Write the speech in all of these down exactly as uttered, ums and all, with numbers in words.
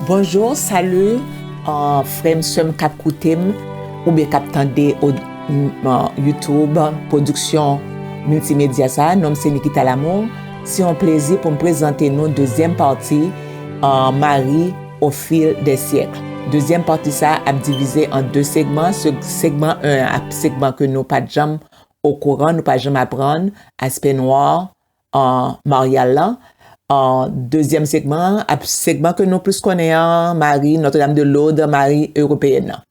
Bonjou, sali, uh, frè m, sè m k ap koute m, oubyen k ap tande o- m, uh, YouTube, pwodiksyon miltimedya sa a. Non m se Nikita Lamour. Se yon plezi pou m prezante nou dezyèm pati, uh, Marie au fil des siècles. Dezyèm pati sa a ap divize an de segman. Se- segman en an ap segman ke nou pa t janm okouran, nou pa janm aprann, aspè nwa, uh, Maryal lan. Uh, dezyèm segman an ap segman ke nou plis konnen an, Mari Notre-Dame de Lourdes, Mari ewopeyèn nan.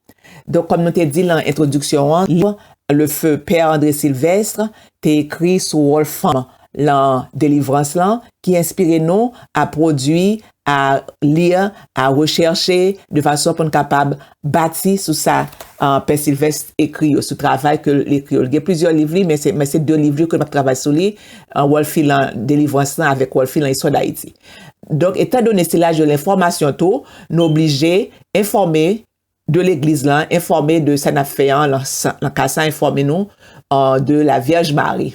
Donk, kòm nou te di lan entwodiksyon an, liv Le Feu Père André Sylvestre te ekri sou wòl fanm lan delivrans lan, ki enspire nou a pwodui, a li, a rechèche, de fason pou n kapab bati sou sa, uh, Pè Sylvestre ekri yo, sou travay ke l ekri yo. Li gen plizyè liv li, men se, men se de liv li ke m ap travay sou li, uh, Wòl fi lan delivrans lan avèk Wòl fi lan istwa Dayiti. Donk, etan done se laj de lenfòmasyon tou, nou oblije enfòme de legliz lan, enfòme de sa n ap fè an, lan sa- lan ka sa enfòme nou, uh, de la Vierge Marie.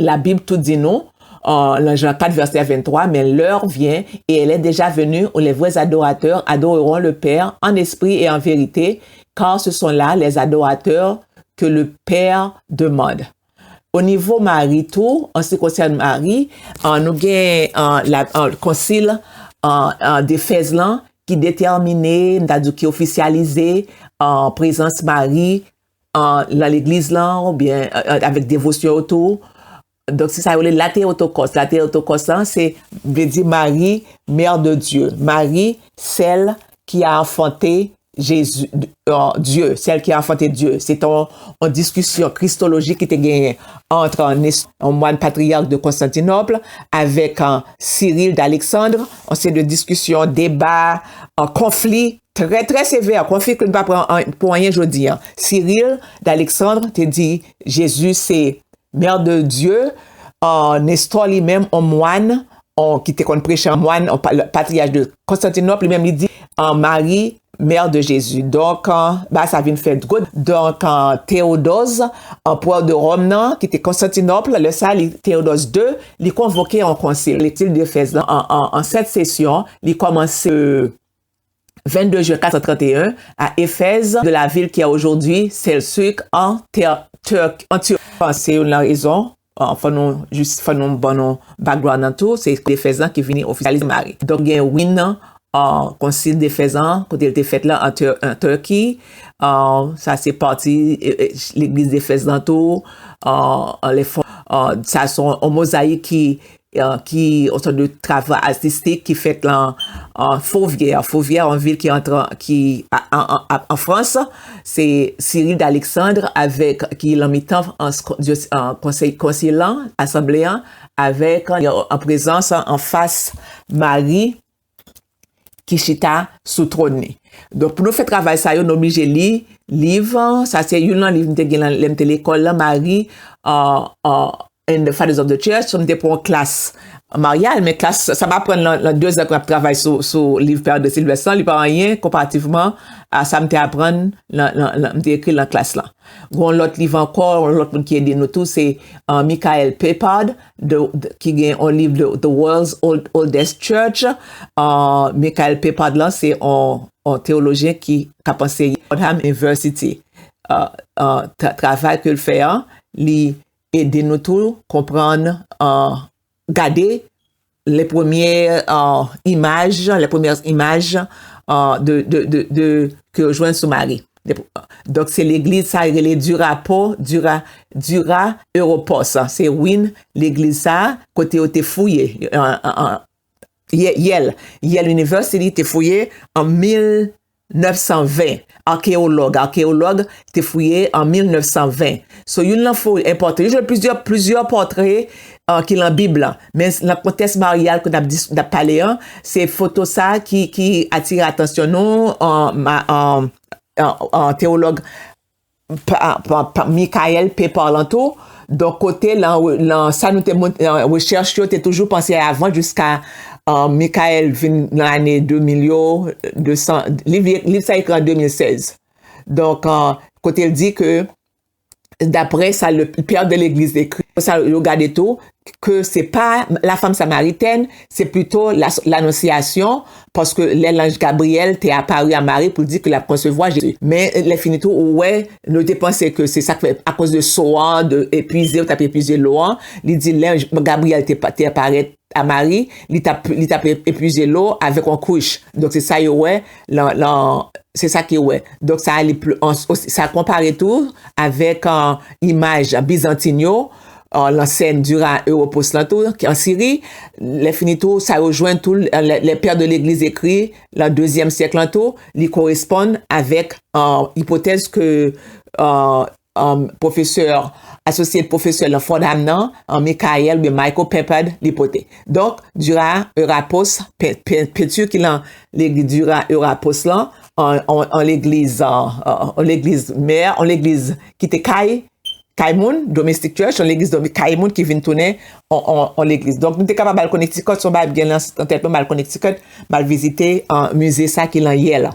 Labib tou di nou, uh, lan Jan kat vèsè venntwa, mais l'heure vient et elle est déjà venue où les vrais adorateurs adoreront le Père en esprit et en vérité, car ce sont là les adorateurs que le Père demande. O nivo Mari tou, an se ki konsène Mari, uh, nou gen, uh, la- uh, konsil, uh, uh, d'Efèz lan ki detèmine, m ta di ki ofisyalize, uh, prezans Mari, uh, lan legliz lan, oubyen, uh, avèk devosyon yo tou. Donk, se sa yo rele la Théotokos. La Théotokos lan, se, vle di Marie, Mère de Dieu. Marie, celle qui a enfanté Jésus, euh, Dieu, celle qui a enfanté Dieu. Se te yon, yon diskisyon kristolojik ki te genyen ant, euh, Nes- yon mòn patriyàk de Konstantinòp avèk, euh, Cyril d'Alexandre. Yon seri de diskisyon, deba, euh, konfli trè, trè sevè, konfli ke nou pa pran an- pou anyen jodi an. Cyril d'Alexandre te di Jezi se Mère de Dieu, euh, Nestor li menm, yon mòn, yon, ki te konn preche, yon mòn, yon pa- patriyach de Konstantinòp, li menm li di, euh, Marie, Mère de Jésus. Donk, euh, ba sa vin fè gwo. Donk, euh, Théodose, anperè de Ròm nan, ki te Konstantinòp, lè sa, li, Théodose de, li konvoke yon konsil. Legliz de Efèz lan, an, an, an sèt sesyon, li kòmanse, euh, vennde jen kat san tranteyen, à Éphèse, de la ville qui est aujourd'hui Selçuk, en Ter- Turquie, en Turquie. Se youn nan rezon, euh, fò nou jis, fò nou ban nou background nan tou, se Efèz lan ki vini ofisyalize Mari. Donk, gen win nan, euh, konsil d'Efèz lan, kote l te fèt la, an Tur- an Turquie. Euh, sa se pati, euh, euh, legliz d'Efèz lan tou, euh, les fonds, euh, sa se yon mozayik ki euh, ki, yon sòt de travay atistik ki fèt lan, euh, Fourvière. Fourvière, yon vil ki antre, ki, a- an, an, an, an Frans, se Cyril d'Alexandre avèk, ki lan mitan, euh, s- kon- dyos- euh, konsèy, konsil lan, asanble an, avèk, euh, an prezans, an fas Mari ki chita sou twòn li. Donk, pou nou fè travay sa yo, nou oblije li liv, sa se youn nan liv m te gen lan- lè m te lekòl lan, Mari, euh, euh, and the Fathers of the Church, m te pran yon klas Maryal, men klas sa m aprann lan, lan dezan ke m ap travay sou, sou liv Pè André Sylvestre lan, li pa anyen konparativman a sa m te aprann lan, lan, lan, m te ekri lan klas lan. Gon lòt liv ankò, yon lòt moun ki ede nou tou, se, euh, Michael Peppard, de, de- ki gen yon liv de The World's Old, Oldest Church. Euh, Michael Peppard lan, se yon, yon teyolojyen ki, k ap anseye Fordham University. Euh, euh, tra- travay ke l fè an, li ede nou tou konprann, euh, gade les premières, euh, images, les premières images, euh, de, de, de, de, ke yo jwenn sou Mari. De- Donk, se legliz sa yo rele Durapo, Dura, Dura Europos. Se win legliz sa, kote yo te fouye, euh, euh, euh, Ye- Yale, Yale University te fouye an mil nèf san ven. Akeyològ, akeyològ te fouye an mil nèf san ven. So, youn nan fo enpòtan. Yo jwenn plizyè, plizyè pòtre, euh, ki lan Bib lan. Men s- lan kontèks Maryal ke n ap dis- n ap pale an, se foto sa ki, ki atire atansyon nou, euh, ma- euh, euh, euh, teyològ pa, pa, pa, Michael Peppard lan tou. Donk, kote lan, lan sa nou te mont- lan rechèch yo te toujou panse avan jiska, euh, Michael vin nan ane de mil yo, de san, liv, liv sa ekri an de mil sèz. Donk, euh, kote l di ke, daprè sa le père de l'église écrit, sa yo gade tou, ke se pa la femme samaritaine, se plito la, l'annonciation, paske lè lanj Gabriyèl te apari a Mari pou l di ke l ap konsevwa Jezi. Men lè fini tou, ou wè, nou te panse ke se sa k fè, akoz de so an, de epuize, yo t ap epuize lo an, li di lè Gabriyèl te, te aparèt a Mari, li t ap, li t ap epuize lo avèk yon kouch. Donk se sa yo wè, lan, lan, se sa ki wè. Donk sa li pli, an, osi, sa konpare tou avèk, an, imaj bizantin yo, an, lansèn Dura Europos lan tou, ki an Siri. Lè fini tou, sa yo jwenn tou, lè, lè pè de legliz ekri, lan dezyèm syèk lan tou, li koresponn avèk, an, ipotèz ke, an, an, pwofesè, asosye pwofesè lan Fordham nan, an, Michael oubyen Michael Pimpard, li pote. Donk, Dura Europos, pen, pen, penti ki lan legliz Dura Europos lan, an, an, an legliz, an, an, an legliz mè, an legliz ki te kay, kay moun, domestic church, an legliz domi-, kay moun ki vin tounen an, an, an legliz. Donk, nou te kapab al Connecticut, se yon bagay m gen lan, an tèt mwen, m al Connecticut, m al vizite, an, mize sa ki lan Yale.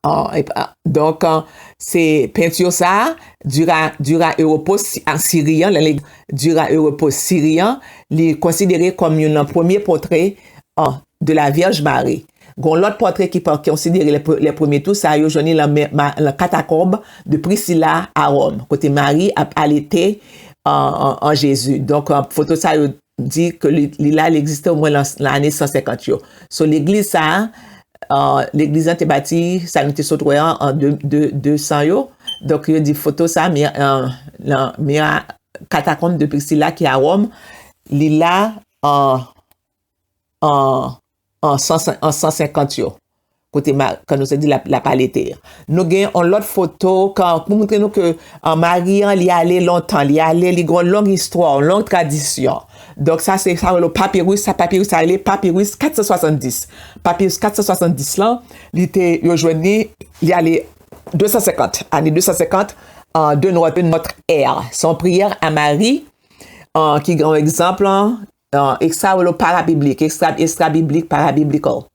An, epi, an, donk, an, se penti sa a, Dura, Dura Europos, si-, an Siri an, lè li Dura Europos Siri an, li konsidere kòm youn nan premye pòtre, an, de la Vierge Marie. Gon lòt pòtre ki pa konsidere lè pre-, lè premye tou, sa yo jwenn li lan, ma-, lan katakonb de Priscilla a Wòm, kote Mari ap alete, an, an, an Jezi. Donk, an, foto sa yo di ke li, li la, li egziste omwen lan, lan ane san senkant yo. So, legliz sa a, an, legliz lan te bati, sa nou te sot wè an, an de, de, de san yo. Donk, yo di foto sa a, mi, an, lan, mi a katakonb de Priscilla ki a Wòm, li la, an, an, an san, an san senkant yo. Kote ma-, kan nou te di la, la palete. Nou gen yon lòt foto, kan, pou montre nou ke, an, Mari an, li ale lontan, li ale, li gen yon long istwa, yon long tradisyon. Donk, sa se, sa rele papiris, sa papiris, sa rele papiris kat san swasanndis. Papiris kat san swasanndis lan, li te, yo jwenn li, li ale de san senkant, ane de san senkant, an, de notre, notre ère. Se yon priyè a Mari, an, ki gen yon egzanp, an, an, ekstra rele parabiblik, ekstra, ekstra biblik, parabiblical.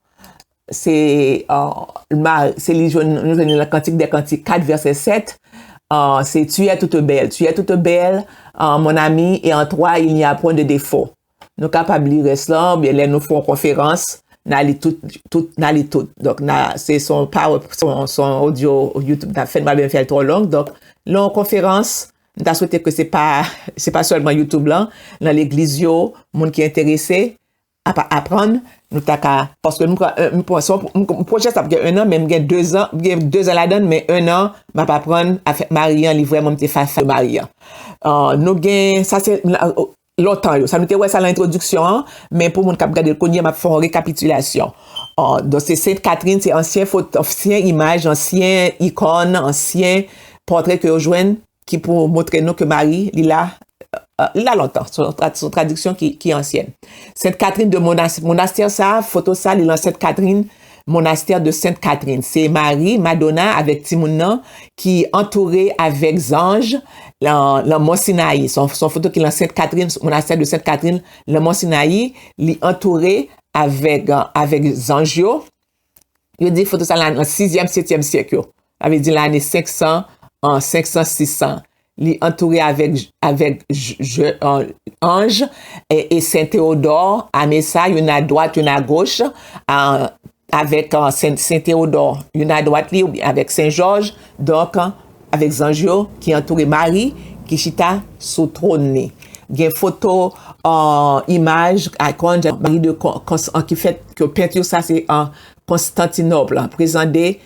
Se, an, ma-, se li jwenn, nou jwenn li lan Kantik dè Kantik kat, vèsè sèt. An, se tu es toute belle, tu es toute belle, an, mon ami, et en toi, il n'y a point de défaut. Nou kapab li rès lan, oubyen lè nou fè yon konferans, n a li tout, tout, n a li tout. Donk, n a, se, se yon power, se yon, se yon audio YouTube n ap fè, n pa bezwen fè l twò long. Donk, lè yon konferans, m ta swete ke se pa, se pa sèlman YouTube lan, lan legliz yo, moun ki enterese, ap-, aprann, nou ta ka, paske m pran, m pran, se yon, m, pwojè sa ap gen en an, men m gen de zan, m gen de zan ladan l, men en an, m ap aprann afè Mari an, li vrèman m te fa-, fa-, Mari an. An, nou gen, sa se, lontan yo. Sa nou te wè sa lan entwodiksyon an, men pou moun k ap gade l kounye a, m ap fè yon rekapitilasyon. An, donk, se Sent Katrin, se ansyen foto, ansyen imaj, ansyen ikòn, ansyen pòtre ke yo jwenn ki pou montre nou ke Mari, li la, euh, li la lontan. Se yon tra-, se yon tradiksyon ki, ki ansyèn. Sent Katrin de Monas-, Monastè sa, foto sa, li lan Sent Katrin, Monastè de Sent Katrin. Se Mari, Madonna, avèk timoun nan, ki antoure avèk zanj lan, lan Mòn Sinayi. Se yon, se yon foto ki lan Sent Katrin, Monastè de Sent Katrin, lan Mòn Sinayi. Li antoure avèk, avèk zanj yo. Yo di foto sa la nan sizyèm, setyèm syèk yo. Sa vle di lane senk san, an, senk san, sis san. Li antoure avèk, avèk j-, je-, an, anj, e, e Sen Tewodò, ane sa, youn a dwat, youn a goch, an, avèk, an, Sen, Sen Tewodò, youn a dwat li, oubyen avèk Sen Jòj, donk, an, avèk zanj yo ki antoure Mari, ki chita sou twòn li. Gen foto, an, imaj, ikòn, Mari de Con-, Cons-, an, ki fèt, ke penti sa se, an, Konstantinòp, prezan de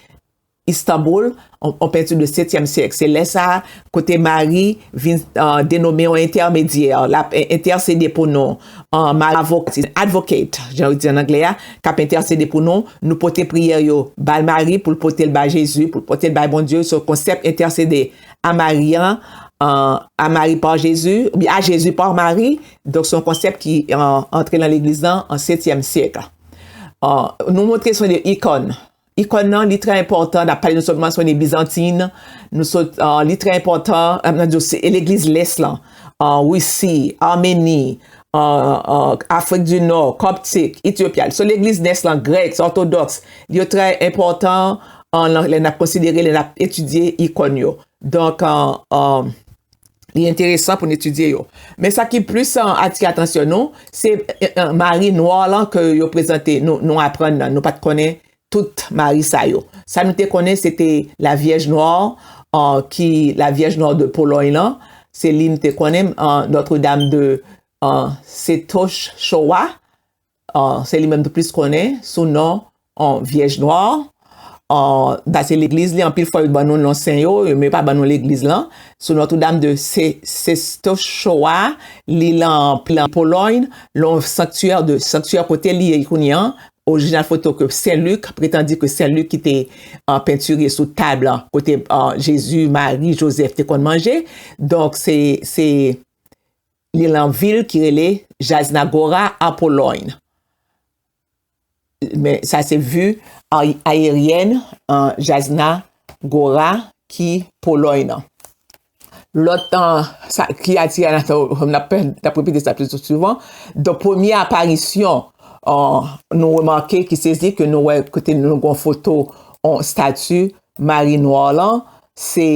Istanbul, on, on penti de setyèm syèk. Se lè sa a, kote Mari vin, euh, denome yon entèmedyè, l ap, euh, entèsede pou nou. Euh, Mari avoka, advocate, jan yo di an anglè a, k ap entèsede pou nou. Nou pote priyè yo bay Mari, pou l pote l bay Jezi, pou l pote l bay Bondye. So, konsèp entèsede a Mari an, euh, a Mari par Jésus, oubyen a Jésus par Marie. Donk, se yon konsèp ki, euh, antre nan legliz lan an setyèm syèk. Euh, nou montre se de ikòn. Ikòn nan, li trè enpòtan, n ap pale, nou sot mansyone Bizantin, nou sot, euh, li trè enpòtan, euh, nan di w, se legliz lès lan, euh, Risi, Ameni, euh, euh, Afrik di Nò, Koptik, Etyopi. So, legliz lès lan, grèk, òtodòks, yo trè enpòtan, euh, lè, lè n ap konsidere, lè n ap etidye ikòn yo. Donk, euh, euh, Li enteresan pou n etidye yo. Men sa ki plis atire atansyon nou, se Mari nwa lan ke yo prezante, nou, nou aprann nan, nou pa t konnen tout Mari sa yo. Sa nou te konnen, se te la Vyèj Nwa, ki la Vyèj Nwa de Polòy lan, se li nou te konnen, Notre Dame de Setochowa, se li menm nou plis konnen sou non Vyèj Nwa. Dase legliz li, anpil fwa yo ban nou non sen yo, men yo pa ban nou legliz lan. Sou Notre Dame de Setochowa, li lan Polòy, lan sanktyè de sanktyè kote li ye kounye an. Orijinal foto ke Sen Lik, pretandi ke Sen Lik ki te pentire sou tab kote Jezi, Mari, Jozèf te konn manje. Donk se, se li lan vil ki rele Jasna Gora a Polòy. Men sa se vi ayeryèn Jasna Gora ki Polòy nan. Lòt sa ki atire atansyon, n ap repete sa pli souvan. Donk premye aparisyon nou remake ki sezi ke nou wè kote nou gen foto yon stati Mari nwa lan, se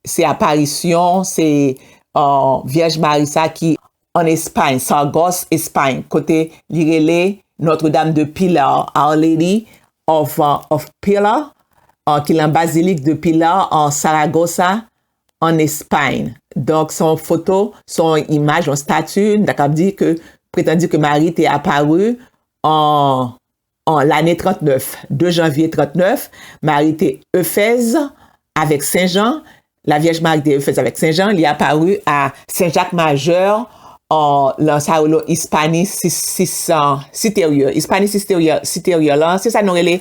se aparisyon, se Vyèj Mari sa ki an Espay, Saragosse, Espay, kote li rele Notre Dame de Pilar, Our Lady of, of Pilar, ki lan Bazilik de Pilar an Saragossa, an Espay. Donk se yon foto, se yon imaj, yon stati, nou ta kab di ke, pretandi ke Mari te apari an an lane trannèf, de janvye trannèf, Mari te Efèz avèk Sen Jan, la Vyèj Mari te Efèz avèk Sen Jan, li apari a Sen Jak Majè, lan sa yo rele Ispani Siteryè. Ispani Siteryè lan, se sa nou rele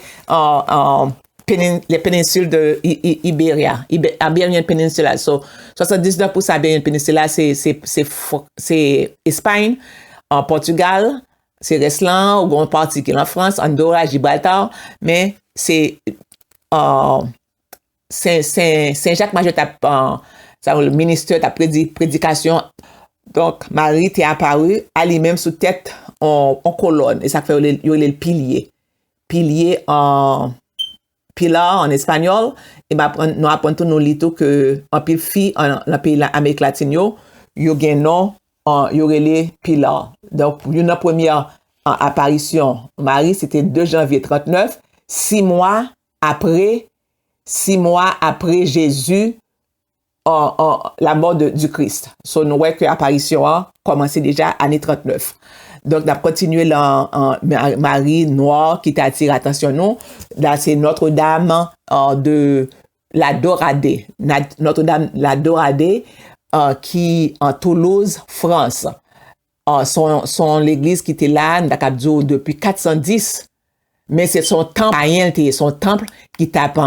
les péninsules de Iberia, Iberian Peninsula. So, swasanndisnèf pousan Iberian Peninsula se, se, se, se Espay, Pòtigal, se rès lan, ou gen yon pati ki lan Frans, Andora, Gibraltar, men se Sen, Sen, Sen Jak Majè t ap, sa yo rele ministè, t ap predikasyon. Donk Mari te apari a li menm sou tèt yon kolòn, e sa k fè yo rele l pilye. Pilye an Pilar an espanyòl, e nou aprann tou, nou li tou ke anpil fi nan peyi Amerik Latin yo, yo gen non, yo rele Pilar. Donk youn nan premye aparisyon Mari se te de janvye trannèf, sis mwa apre, sis mwa apre Jezi, la mò de, du Christ. So nou wè ke aparisyon an kòmanse deja ane trannèf. Donk n ap kontinye lan Mari nwa ki te atire atansyon nou. La se Notre Dame de la Dorade. Notre Dame la Dorade ki an Toulouse, Frans. Se yon legliz ki te la, n ta kab di w depi kat san dis, men se yon tanp payen l te ye, se yon tanp ki t ap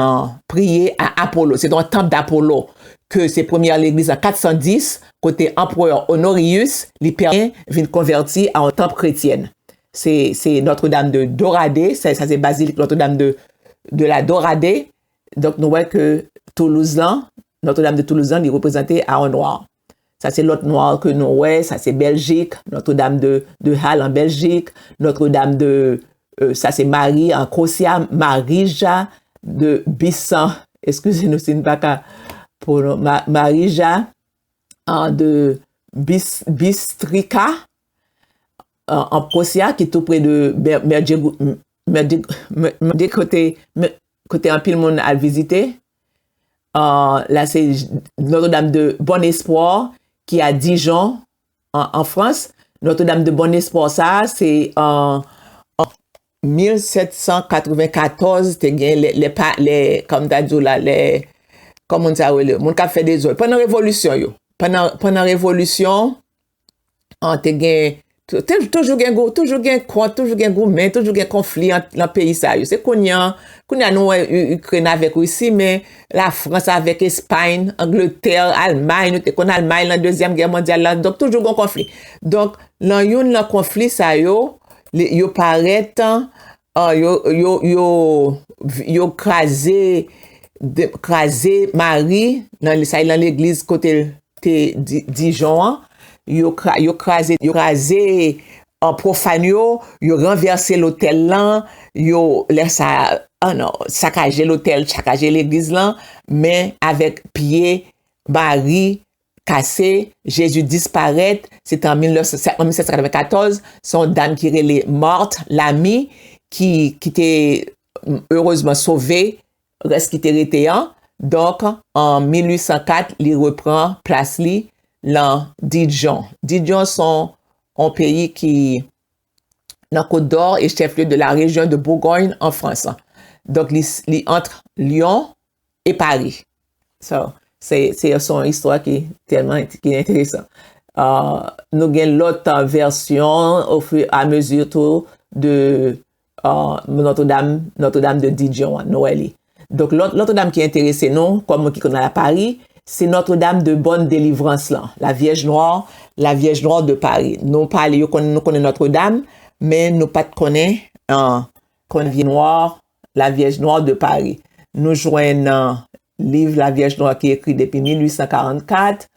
priye a Apolo. Se te yon tanp d'Apolo ke se premye legliz an kat san dis, kote anperè Honorius li pèmèt vin konvèti a yon tanp kretyèn. Se, se Notre Dame de Dorade, sa, sa se bazilik Notre Dame de, de la Dorade. Donk nou wè ke Toulouse lan, Notre Dame de Toulouse lan, li reprezante a yon nwa. Sa se lòt nwa ke nou wè, sa se Bèljik, Notre Dame de, de Halle an Bèljik, Notre Dame de, sa se Mari an Kosya, Marija de Bisan, eskize nou si n pa ka pwononse, Marija de Bistrika an Kosya ki tou pre de Mèdjegou, Mèdjegou kote, kote anpil moun al vizite. La se Notre Dame de Bon Espoir ki a Dijon an Frans. Notre Dame de Bon Espoir sa se an mil sèt san katrevenkatòz te gen lè, lè pa, lè, kòm ta di w la, lè, kòman moun sa rele, moun k ap fè dezòd. Pandan revolisyon yo. Pandan, pandan revolisyon, an te gen, te, toujou gen gou, toujou gen kont, toujou gen goumen, toujou gen konfli ant, lan peyi sa yo. Se kounye a, kounye a nou wè Ikren avèk Risi, men Lafrans avèk Espay, Angletè, Almay, nou te konn Almay lan Dezyèm Gè Mondyal la, donk toujou gen konfli. Donk, lan youn lan konfli sa yo, yo parèt, yo, yo, yo, yo kraze, kraze Mari, lan, sa lan legliz kote l te Dijon an, yo, yo kraze, yo kraze pwofàn yo, yo ranvèse lotèl lan, yo, lè sa, an non, sakaje lotèl, sakaje legliz lan, men avèk pye Mari kase, Jezi disparèt, se te an mil nèf san, an mil sèt san katrevenkatòz, se yon dam ki rele Marthe Lamy, ki, ki te, erezman, sove, rès ki te rete an. Donk, an mil uit san kat, li repran plas li lan Dijon. Dijon se yon, yon peyi ki nan Côte d'Or e chef-lieu de la région de Bourgogne en France. Donk, li, li ant Lyon e Paris. So, se, se, se yon istwa ki tèlman, ki enteresan. Ah, nou gen lòt, ah, vèsyon au fur et à mesure tou de, ah, Notre-Dame, Notre-Dame de Dijon an, nou wè li. Donk, lòt, lòt dam ki enterese nou, kòm moun ki konn al a Paris, se Notre-Dame de Bonne Délivrance lan, la Vierge Noire, la Vierge Noire de Paris. Nou pale, yo konn, nou konnen Notre-Dame, men nou pa t konnen, ah, konnen Vierge Noire, la Vierge Noire de Paris. Nou jwenn, ah, liv la Vierge Noire ki ekri depi mil uit san karannkat,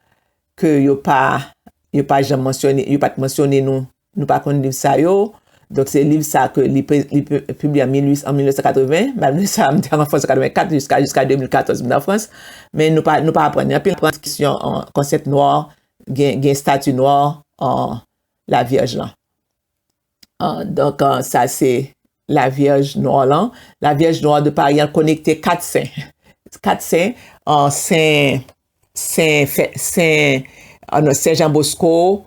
ke yo pa, yo pa janm mansyone, yo pa t mansyone nou, nou pa konn liv sa yo. Donk, se liv sa ke li, pe- li pe- pibliye an mil uit, an mil nèf san katreven. Malgre sa, m te an Frans an katrevenkat jiska, jiska de mil katòz, m te an Frans. Men nou pa, nou pa aprann. Anpil aprann kesyon, an, konsèp nwa, gen, gen estati nwa, an, la Vierge lan. An, donk, an, sa se la Vierge Noire lan. La Vierge Noire de Paris an konekte kat sen. Kat sen, an, sen, sen, fè- sen, an, non, Sen Jan Bosko,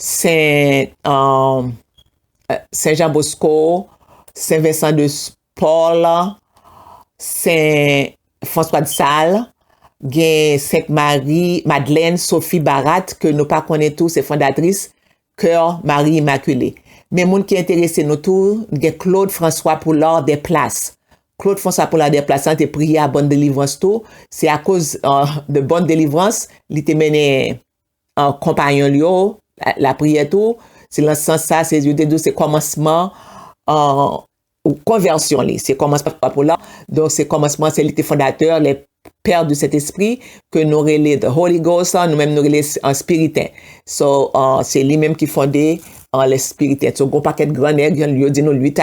Sen, an, Sen Jan Bosko, Sen Vensan de Paul, Sen François de Sales, gen Sent Mari Madlèn, Sophie Barat, ke nou pa konnen tou, se fondatris Kè Mari Imakile. Men moun ki enterese nou tou, gen Claude François Poulard Desplaces. Claude François Poulard Desplaces lan te priye a Bonne Délivrance tou. Se akoz, euh, de Bonne Délivrance, li te mennen, euh, konpayon li yo, la, lapriyè tou. Se lan sans sa, se, yo te di w se kòmansman, euh, konvèsyon li. Se kòmansman pa pou la. Donk, se kòmansman, se li te fondatè, les pères du Saint-Esprit, ke nou rele the Holy Ghost, nou menm nou rele an spiriten. So, uh, se li menm ki fonde, uh, les spiriten. So, gon pakèt gran nèg, yo di nou Louis,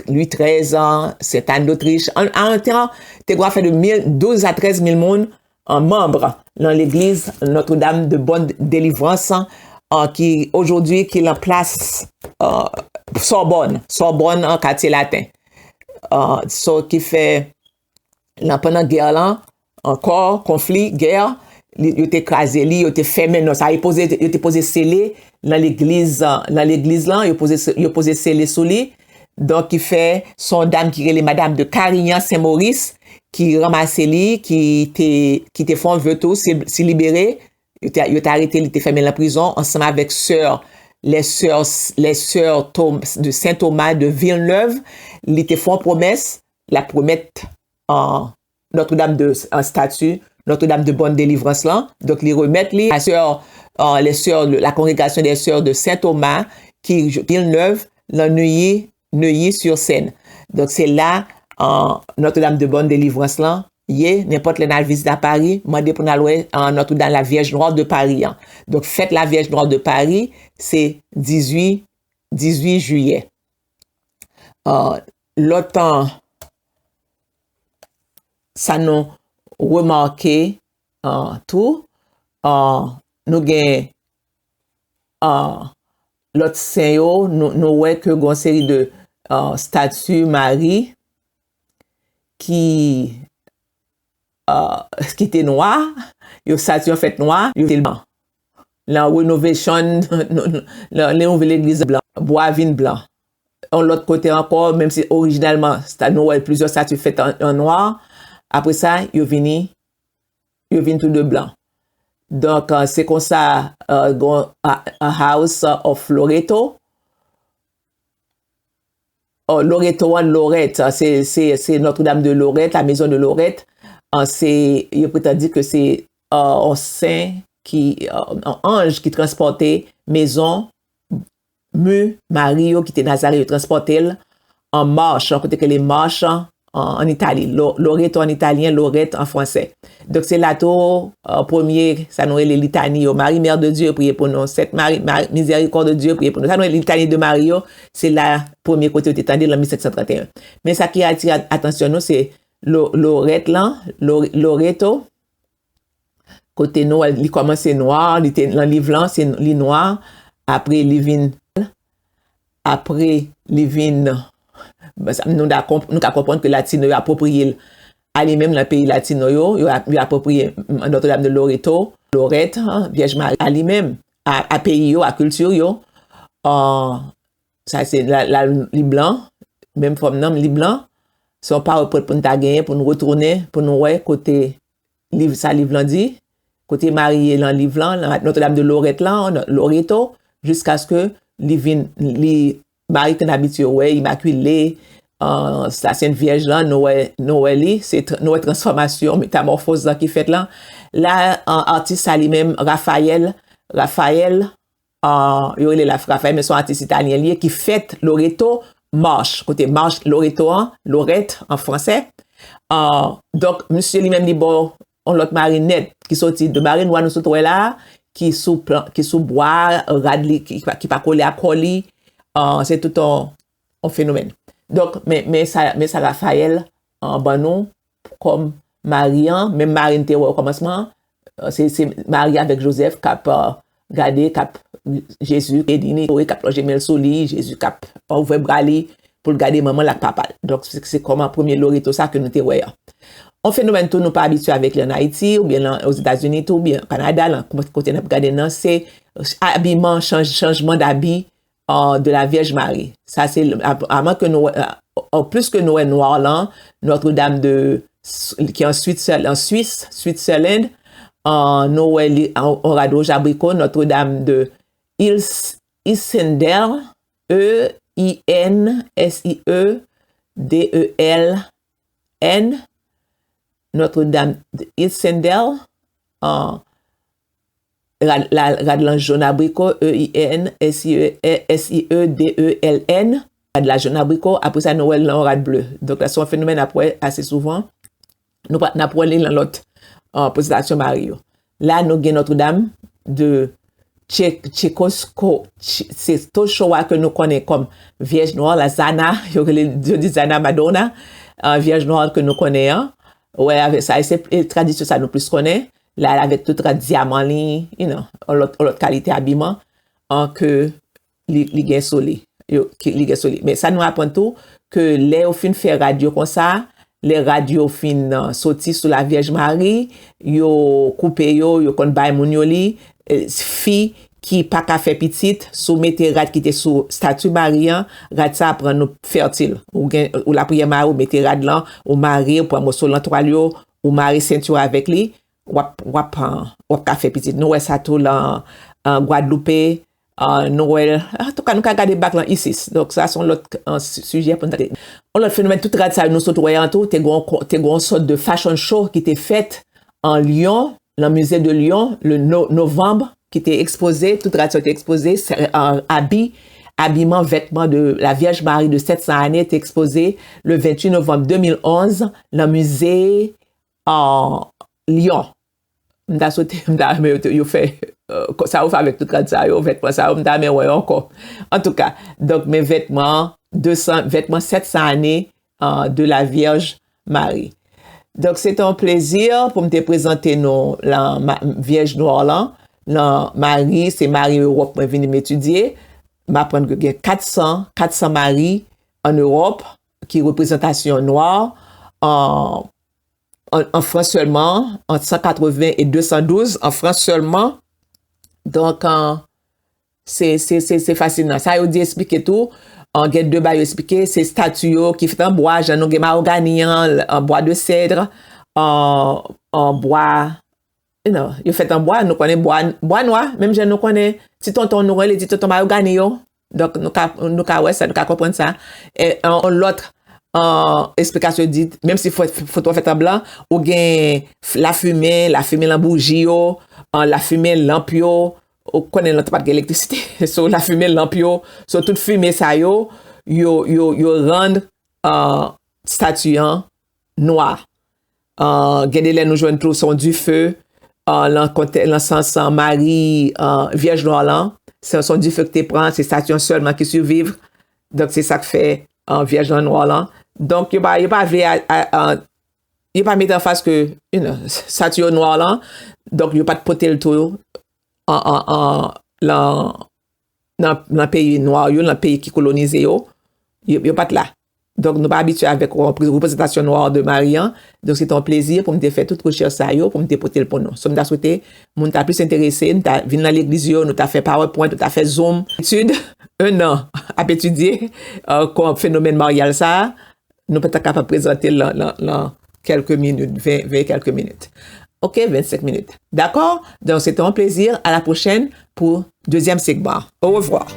Louis trèz, Sainte Anne d'Autriche. An, an tan, te gon afè de mil, douz a trèz mil moun, an manm nan legliz Notre-Dame de Bonne Délivrance, an, ki, ojodwi, ki lan plas, uh, Sorbonne, Sorbonne, an katye laten. Uh, so, ki fè, lan, pandan gè lan, ankò, konfli, gè, li, yo te kraze li, yo te fèmen non sa, yo poze, yo te poze sele lan legliz, lan legliz lan, yo poze, yo poze sele sou li. Donk, ki fè, se yon dam ki rele Madame de Carignan Saint-Maurice, ki ranmase li, ki te, ki te fè yon ve tou, si, si libere, yo te, yo te arete li, te fèmen l an prizon, ansanm avèk sè, les sœurs, les sœurs Tom- de Saint Thomas de Villeneuve, li te fè yon pwomès, l ap remèt, euh, Notre-Dame de, euh, stati Notre-Dame de Bonne Délivrance lan. Donk, li remèt li a sè, euh, les sœurs, la congrégation des sœurs de Saint Thomas, ki Villeneuve, lan Neuilly, Neuilly-sur-Seine. Donk, se la, euh, Notre-Dame de Bonne Délivrance lan ye. Nenpòt lè n al vizit a Paris, mande pou n al wè, euh, Notre-Dame la Vierge Noire de Paris an. Donk, fèt la Vierge Noire de Paris, se dizuit, dizuit jiyè. Euh, lòt, euh, sa nou remake, euh, tou, euh, nou gen, euh, lòt sen yo, nou, nou wè ke gon seri de, euh, stati Mari ki, euh, ki te nwa, yo stati an fèt nwa, yo te blan. Lan renovation, lan, lan nouvel legliz blan, bwa vin blan. Yon lòt kote ankò, menm si orijinèlman, sta- nou wè plizyè stati fèt an, an nwa, apre sa, yo vini, yo vin tou de blan. Donk, euh, se konsa, euh, gon, a, a House of Loreto, oh, Loreto an, Lorette, se, se, se Notre-Dame de Lorette, la maison de Lorette. Ah, se, yo pretann di ke se, euh, yon sen ki, euh, yon anj ki transpòte mezon, mi Mari yo ki te Nazarè, yo transpòte l an Marche, yon kote ke le Marche, an, an Itali. Lo- Loreto an italyen, Lorette an fransè. Donk, se la tou, euh, premye, sa nou rele litani yo. Marie, Mère de Dieu, priye pou nou. Sainte Marie, Marie, Miséricorde de Dieu, priye pou nou. Sa nou rele litani de Mari yo, se la premye kote yo te tande l an mil senk san trannteyen. Men sa ki atire at- atansyon nou, se Lo- Lorette lan, Lo- Loreto, kote nou wè li kòmanse nwa, li te nan liv lan, se li nwa, apre li vin, apre li vin, nou da konp-, nou ka konprann ke latino yo apwopriye l a li menm nan peyi latino yo, yo, ap-, yo apwopriye Notre-Dame de Loreto, Lorette, Vyèj Mari a li menm, a, a peyi yo, a kilti yo. An, sa se la, la, li blan, menm fòm nan, li blan. Se yon pawòl pou, pou n ta genyen, pou n retounen, pou nou wè kote liv, sa liv lan di, kote Mari ye lan liv lan, lan Notre-Dame de Lorette lan, Loreto, jiskaske li vin, li, Mari ke n abitye wè, Imakile, an, la Sent Vyèj lan, nou wè, nou wè li, se tr-, nou wè transfòmasyon, metamòfoz lan ki fèt lan. La, an, atis sa li menm, Raphaël, Raphaël, an, yo rele la Raphaël, men se yon atis italyen li ye, ki fèt Loreto, Marche, kote Marche, Loreto an, Lorette an fransè. An, donk, misye li menm li ba w yon lòt Mari nèt ki soti de Mari nwa nou sot wè la, ki sou plan, ki sou bwa, rad li ki, ki pa, ki pa kole a kò li, an, se tout yon, yon fenomèn. Donk, men, men sa, men sa Raphaël, an, ban nou kòm Mari an, menm Mari n te wè okòmansman, se, se Mari avèk Jozèf k ap, eh, gade, k ap Jezi, Edini, k ap lonje men l sou li, Jezi k ap, eh, ouvè bra li pou l gade manman l ak papa l. Donk, se, se kòman premye Loreto sa ke nou te wè an. Yon fenomèn tou nou pa abitye avèk li ann Ayiti, oubyen lan, Ozetazini tou, oubyen Kanada, lan, kote n ap gade nan, se abiman, chanj-, chanjman dabi, euh, de la Vierge Marie. Sa se, avan ke nou, euh, an plis ke nou wè nwa lan, Notre-Dame de, ki an Switzerland, an Swis, Switzerland, euh, nou wè li, an, an rad wouj abriko, Notre-Dame de Ils-, Ensendel, E I N S I E D E L N, Notre-Dame de Ensendel, euh, rad, la, rad lan jòn abriko, E I N S I E, S I E D E L N, rad la jòn abriko, apre sa nou wè l nan yon rad ble. Donk la se yon fenomèn n ap wè ase souvan. Nou pa, n ap wè li nan lòt, euh, prezentasyon Mari yo. La nou gen Notre-Dame de Tche-, Tchekosko, Tche-, se Tochowa ke nou konnen kòm Vyèj Nwa, la Zana, yo rele, yo di Zana Madonna, euh, Vyèj Nwa ke nou konnen an. Wè, avèk sa, e se, e tradisyon sa nou plis konnen. La, avèk tout rad dyaman li, you know, yon lòt, yon lòt kalite abiman, an ke li, li gen sou li. Yo, ki, li gen sou li. Men sa nou aprann tou, ke lè yo fin fè rad yo konsa, lè rad yo fin, euh, soti sou la Vyèj Mari, yo koupe yo, yo konn bay moun yo li, euh, fi ki pa ka fè pitit, si w mete rad ki te sou stati Mari an, rad sa ap rann ou fètil. Ou gen, ou lapriyè Mari, ou mete rad lan, ou mare, ou pran moso lantwal yo, ou mare senti w avèk li, w ap, w ap, euh, w ap ka fè pitit. Nou wè sa tou lan, euh, Gwadloupe, euh, nou wè, antouka, nou ka gade bak lan Isis. Donk, sa se yon lòt, euh, si-, sijè pou nou trete. Yon lòt fenomèn, tout rad sa yo nou sot wè an tou, te gon, te gon sòt de fashion show ki te fèt an Lyon, lan mize de Lyon, le no-, novanm, ki te ekspoze, tout rad sa yo te ekspoze, se, euh, abi, abiman, vètman de la Vyèj Mari de sèt san ane te ekspoze le ventuit novanm de mil onz, lan mize an Lyon. M ta swete, m ta renmen yo te, yo fè, euh, sa yo fè avèk tout rad sa yo, vètman sa yo, m ta renmen wè yo ankò. Antouka, donk, men vètman de san, vètman sèt san ane, euh, de la Vierge Marie. Donk, se te yon plezi pou m te prezante nou la ma-, Vyèj Nwa lan, lan Mari, se Mari Ewòp mwen vini m etidye. M aprann ke gen kat san, kat san Mari ann Ewòp, ki reprezantasyon nwa, an, an, an Frans sèlman, ant san katreven e de san douz, an Frans sèlman. Donk, an, se, se, se, se fasinan. Sa yo di eksplike tou, an, gen de bagay yo eksplike, se estati yo ki fèt an bwa, jan nou gen mawogani an, an bwa de sèd, an, an bwa, you know, yo fèt an bwa, nou konnen bwa, bwa nwa, menm jan nou konnen ti tonton nou rele ti tonton mawogani yo. Donk, nou ka, nou ka wè sa, nou ka konprann sa. E, an, an lòt, an, eksplikasyon di, menm si fo-, foto a fèt an blan, ou gen f-, lafimen, lafimen lan bouji yo, an, lafimen lanp yo, ou konnen lan tan pa t gen elektrisite. So, lafimen lanp yo, so, tout fimen sa yo, yo, yo, yo rann, an, estati an nwa. An, gen de lè nou jwenn tou se yon dife, an, lan kontè-, lan sans, an, Mari, an, Vyèj Nwa lan. Se, se yon dife ki te pran, se estati an sèlman ki siviv. Donk, se sa k fè, an, Vyèj lan nwa lan. Donk, yo pa, yo pa vle a, a, a, yo pa mete anfas ke, you know, stati yo nwa lan, donk yo pa t pote l tou an, an, an, lan, nan, nan peyi nwa yo, nan peyi ki kolonize yo, yo, yo pa t la. Donk, nou pa abitye avèk reprezantasyon nwa de Mari an. Donk, se te yon plezi pou m te fè tout rechèch sa yo, pou m te pote l pou nou. So, m ta swete moun ta plis enterese, nou ta vin nan legliz yo, nou ta fè PowerPoint, nou ta fè Zoom. Etid, un an ap etidye, euh, kon fenomèn maryaj sa a, nou pa ta kapab prezante l lan, lan, lan kèlke minit, ven, ven kèlke minit. Ok, vennsenk minit. Dakò? Donk, se te yon plezi. A la pwochèn pou dezyèm segman. Au revoir.